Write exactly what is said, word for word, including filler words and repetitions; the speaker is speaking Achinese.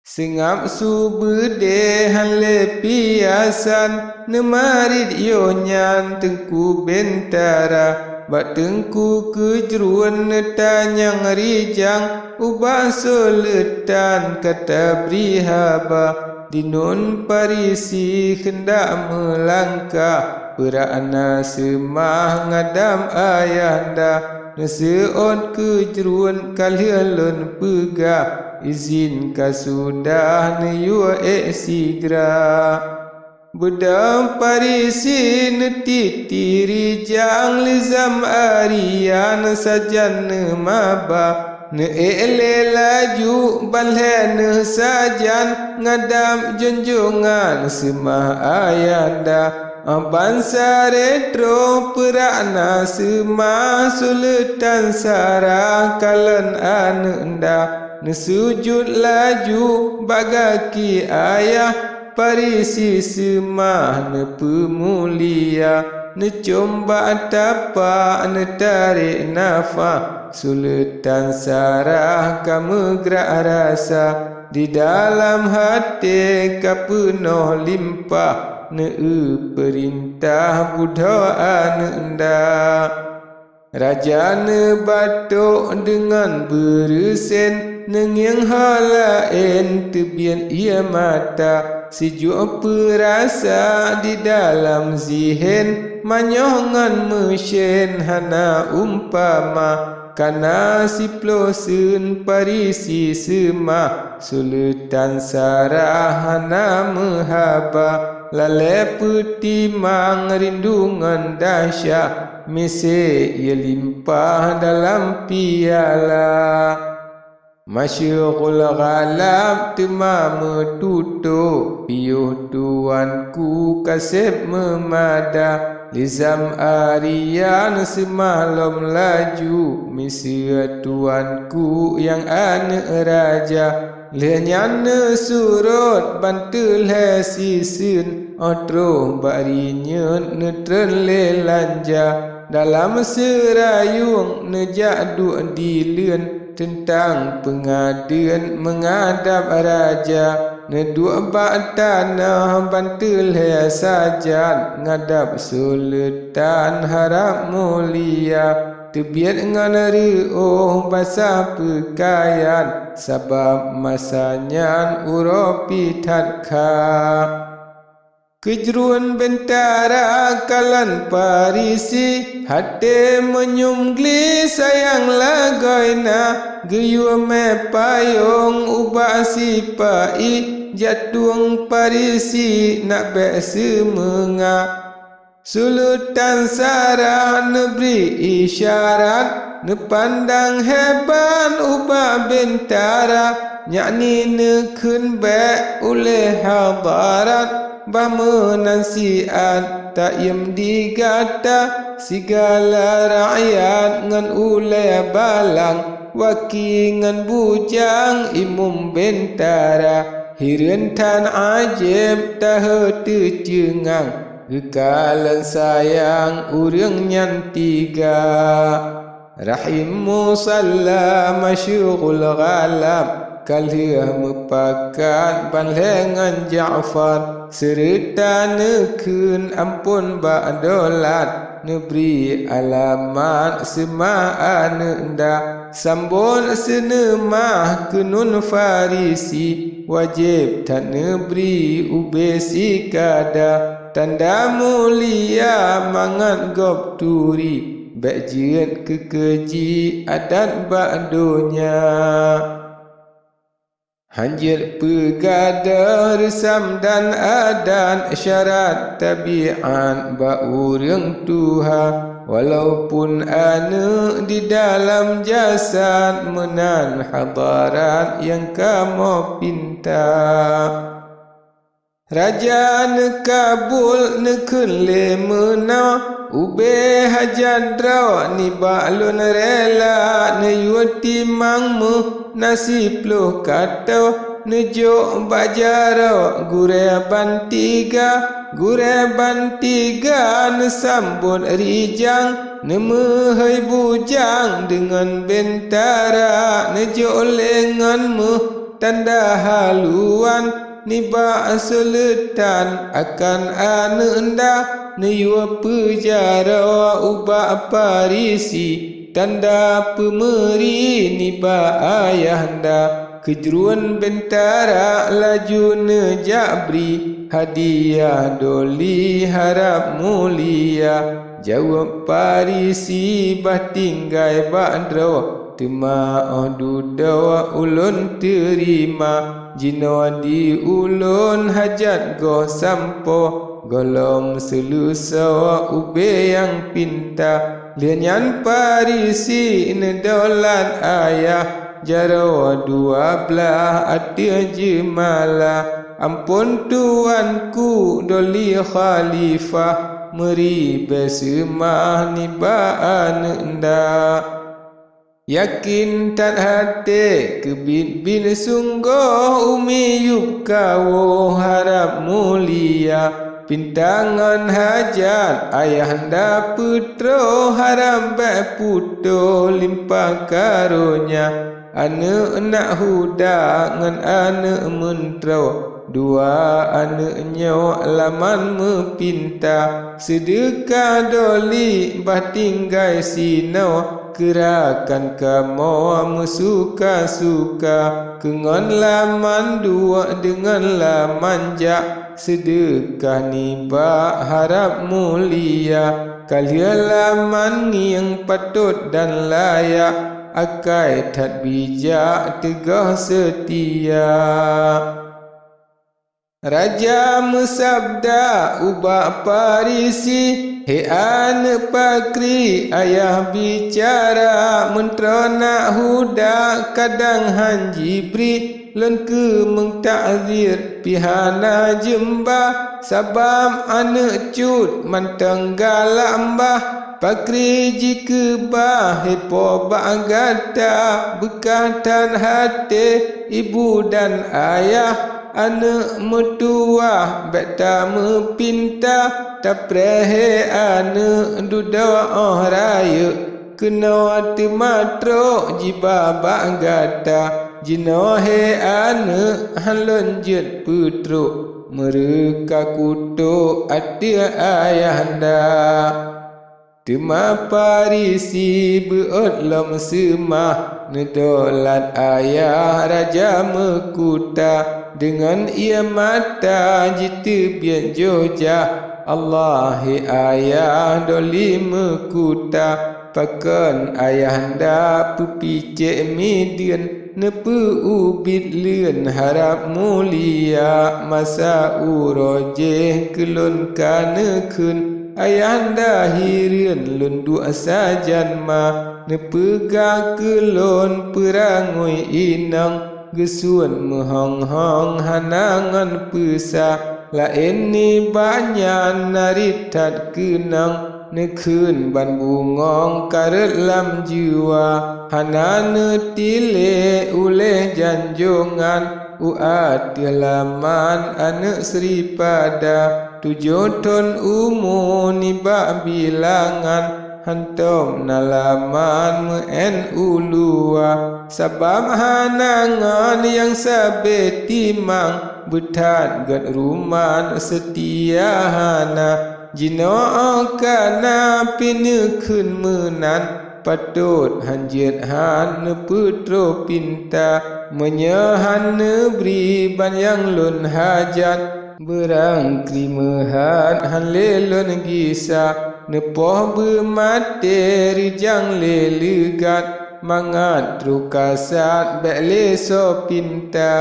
Seungab su beudé han lé piasan, neumarit yoh nyan Teungku Bentara. Bak Teungku Keujruen neutanyong rijang, ubak Suleutan ka tabri haba. Di nun Parisi heundak meulangkah, peurak na seumah ngadam ayahanda. Neuseuôt Keujruen ka lheueh lôn peugah, izin ka sudah neuyue ék sigra. Beudôh Parisi neutiti rijang, Lizam Arian sajan neumaba. Neuék lé laju ban lhée neuh sajan, ngadab junjongan seumah ayanda. Bansa reutôh peurak na seumah, Suleutan Sarah kalon aneuëk nda. Neusujut laju bak gaki ayah, Parisi seumah neupeumulia. Neucom bak tapak neutarek nafah, Suleutan Sarah ka meugrak rasa. Di dalam até ka peunoh limpah, neueu peurintah budhoe aneuëk nda. Raja neubatok deungon beureusen, neungieng ho laén teubiet ié mata. Sijuek peurasa di dalam zihen, manyoh ngon meusen hana umpama. Kana siploh seun Parisi seumah, Suleutan Sarah hana meuhaba. Lalée peutimang rindu ngon dahsyat, miseue ié limpah dalam piala. Masyeukul Ghalab teuma meututoe, piôh tuanku ka seb meumada. Lizam Arian seumah lom laju, miseue tuanku nyang aneuëk raja. Lheueh nyan neusurot ban teulhée siseun, óh troh bak rinyuet neutreun lé lanja. Dalam seurayueng neujak duek dileuen, teuntang peungadeuen meungadab raja. Neuduek bak tanoh ban teulhée sajan, ngadab Suleutan harab mulia. Teubiet ngon reuôh basah peukayan, sabab masa nyan uroe pih that kha. Keujruen Bentara kalon Parisi, até meunyum gle sayang lagoina. Geuyue mé payong ubak sipa-i, jatueng Parisi nak bék seumeunga. Suleutan Sarah neubri isyarat, neupandang hebat ubak Bentara, nyak ni neukheun bék ulée hadarat, bah meunan siat taiem di gata, sigala rakyat ngon ulée balang, waki ngon bujang imum Bentara, hireuen that ajéb tahe teuceungang. Geukalon sayang ureuëng nyan tiga. Rahim Musalla Masyeukul Ghalab ka lheueh meupakat ban lhée ngon Ja'far, seureuta neukheun amphon bak dolat, neubri alamat seumah aneuëk nda. Sambot seuneumah keuneun Farisi, wajéb that neubri ubé sikada. Tanda mulia mangat gob turi, bék jeuet keu keuji adat bak donya. Hanjeuet peugadôh reusam dan adat, syarat tabiat bak ureuëng tuha. Walaupun aneuëk di dalam jasad, meunan hadarat nyang kamoe pinta. Raja neukabul neukheun lé meunoe, ubé hajat droe nibak lôn rela, neuyue timang méuh na siploh katoe, neujok bak jaroe gurée ban tiga. Gurée ban tiga neusambot rijang, neumeuhôi bujang deungon Bentara, neujok lé ngon méuh tanda haluan nibak suleutan akan aneuëk nda, neuyue peujaroe ubak Farisi, tanda peumeuri nibak ayah nda. Keujruen bentara laju neujak bri hadiah doli harab mulia. Jaweueb Farisi, bah tinggai bak droe, teuma óh dudoe ulôn teurima. Jinoe di ulôn hajat goh sampoe, gohlom seuleusoe ubé nyang pinta. Lheueh nyan Farisi neudaulat ayah, jaroe dua blaih ateueh jeumala. Amphon tuanku doli khalifah, meuri beuseumah nibak aneuëk nda. Yakén that até keubiet-biet sunggoh u miyueb kawoe harab mulia. Pinta ngon hajat ayah nda peutroh, harab bék putôh limpah karonya. Aneuëk nak huda ngon aneuëk meuntroe, dua aneuëk nyoe laman meupinta. Seudeukah doli bah tinggai sinoe, keurakan kamoe meusuka-suka. Keu ngon laman duek deungon laman jak, seudeukah nibak harab mulia. Ka lheueh laman ngieng patot dan layak, akai that bijak teungoh seutia. Raja meusabda ubak Farisi, "Hé aneuëk pakri, ayah bicara, meuntroe nak huda kadang hán jibri. Lôn keumeung takzir pih hana jeumba, sabab aneuëk cut mantong galak mbah. Pakri jikeubah hé po bak gata, beukah that até ibu dan ayah. Aneuëk meutuwah bék tameupinta, tapreh hé aneuëk dudoe óh rayeuk. Keunoe teuma trok jiba bak gata, jinoe hé aneuëk hán lôn jeuet peutrok, meureuka kutok ateueh ayah nda." Teuma Farisi beuôt lom seumah, neudaulat ayah raja meukuta, deungon ié mata jiteubiet joh jah. "Allah, hé ayah doli meukuta, pakon ayah nda peupicék mideuen, neupeu-ubit leuen harab mulia? Masa uroe jéh keu lôn ka neukheun, ayah nda hireuen lôn duek sajan ma. Neupeugah keu lôn peurangui inong, geusuet meuhong-hong hana ngon peusa. Laén nibak nyan na rit that keunong, neukheun ban bungöng ka rhot lam jiwa. Hana neutilék uléh janjongan, u ateueh laman aneuëk sripada. Tujoh thon umu nibak bilangan, hántom na laman meu'én u luwa. Sabab hana ngon nyang sabe timang, beuthat gét ruman seutia hana. Jinoe óh ka na pih neukheun meunan, patot hán jeuet hán neupeutroh pinta. Meunyoe hán neubri ban nyang lôn hajat, beurangkri meuhat hán lé lôn gisa. Neupoh beumaté rijang lé leugat, mangat troh kasat bék lé soe pinta.